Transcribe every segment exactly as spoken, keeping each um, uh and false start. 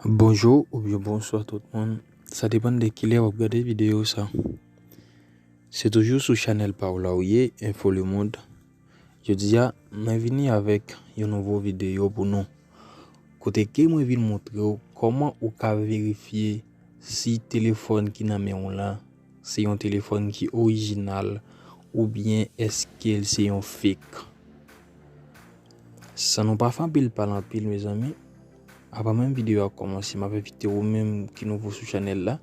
Bonjou oubyen bonswa tout moun. Sa depann de kilè w ap gade videyo sa. Se toujou sou chanèl pa w la ou ye, Info Le Monde. Jodi a, mwen vini avèk yon nouvo videyo pou nou. Kote ke mwen vin montre w kòman ou ka verifye si telefòn ki nan men w la se yon telefòn ki orijinal oubyen èske l se yon fake. San nou pa fè anpil pale anpil, mezanmi, avan menm videyo a kòmanse, m ap envite ou menm ki nouvo sou chanèl la,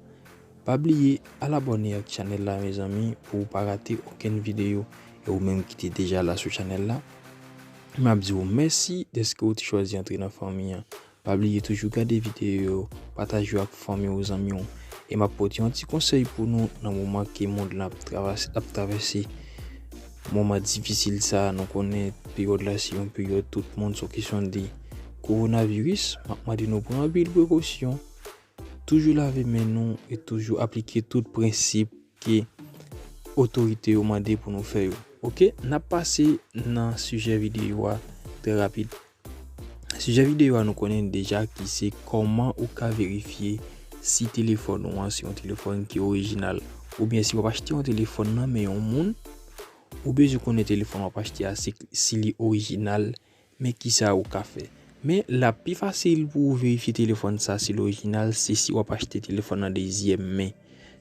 pa bliye al abòne ak chanèl la, mezanmi, pou w pa rate okenn videyo. E ou menm ki te deja la sou chanèl la, m ap di w mèsi dèske ou te chwazi antre nan fanmi an. Pa bliye toujou gade videyo yo, pataje yo ak fanmi w, zanmi w. E m ap pote yon ti konsèy pou nou nan moman ke mond lan ap travèse, ap travèse moman difisil sa a. Nou konnen peryòd la se yon peryòd tout moun sou kesyon de kowonaviris. M ap mande nou pran anpil prekosyon. Toujou lave men nou e toujou aplike tout prensip ke otorite yo mande pou nou fè yo. Oke, n ap pase nan sijè videyo a trè rapid. Sijè videyo a nou konnen deja ki se kòman ou ka verifye si telefòn ou an se yon telefòn ki orijinal. Oubyen si w ap achte yon telefòn nan men yon moun, ou bezwen konnen telefòn w ap achte a se, si li orijinal, men kisa ou ka fè. Men l ap pi fasil pou ou verifye telefòn sa si l orijinal, se si w ap achte telefòn nan dezyèm men.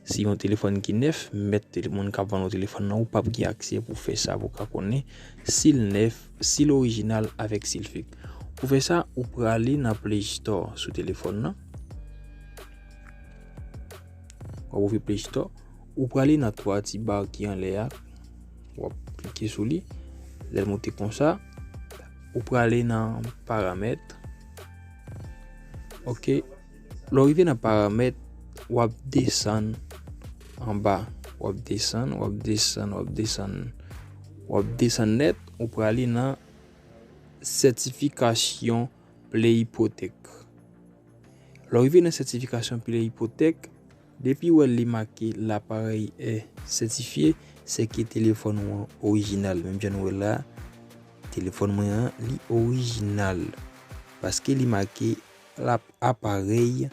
Si yon telefòn ki nèf, mèt tele-, moun k ap vann ou telefòn nan, ou p ap gen aksè pou fè sa, pou w ka konnen si l nèf, si l orijinal avèk si l fake. Pou fè sa, ou prale nan Play Store sou telefòn nan. W ap ouvri Play Store. Ou prale nan twa ti ba ki anlè a. W ap klike sou li. Lè l moute konsa, ou prale nan paramèt. Oke. Lè w rive nan paramèt, w ap desann anba. W ap desann, w ap desann, w ap desann. W ap desann nèt, ou prale nan sètifikasyon Play Protect. Lè w rive nan sètifikasyon Play Protect, depi w wè li make l'appareil est certifié, se ke telefòn ou an orijinal. Menm jan nou wè la, telefòn mwen an, li orijinal. Paske li make l'appareil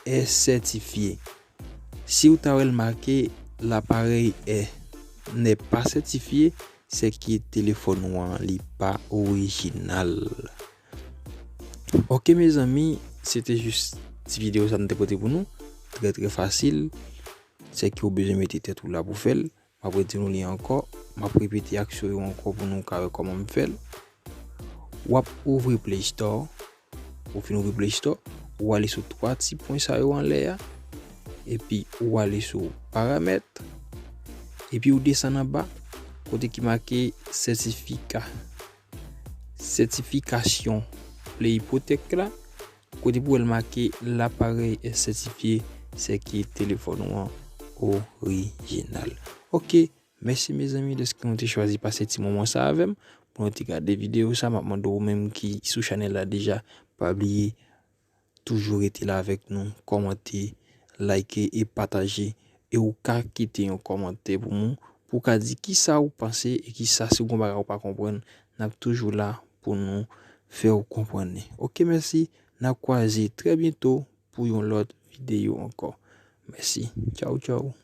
est certifié. Si w ta wè l make l'appareil est, n'est pas certifié, se ke telefòn ou an, li pa orijinal. Oke, mezanmi, se te jis ti videyo sa m te pote pou nou. Trè, trè fasil. Se ke w bezwen mete tèt ou la pou fè l. M ap redi nou li ankò. M ap repete aksyon yo ankò pou nou ka wè kòman m fè l. W ap ouvri Play Store. Ou fin ouvri Play Store, ou ale sou twa ti pwen sa yo anlè a. Epi ou ale sou paramèt. Epi ou desann anba, kote ki make sètifika, sètifikasyon Play Protect la. Kote pou w wè l make l'appareil est certifié, se ke telefòn ou an orijinal. Oke, mèsi mezanmi dèske nou te chwazi pase ti moman sa avè m pou nou te gade videyo sa. M ap mande ou menm ki sou chanèl la deja, pa bliye toujou rete la avèk nou, kòmante, like e pataje. E ou ka kite yon kòmantè pou nou, pou w ka di kisa ou panse e kisa, si w gon bagay ou pa konprann, n ap toujou la pou nou fè w konprann li. Oke, mèsi. N ap kwaze trè byento pou yon lòt videyo ankò. Mèsi. Tchaw, tchaw.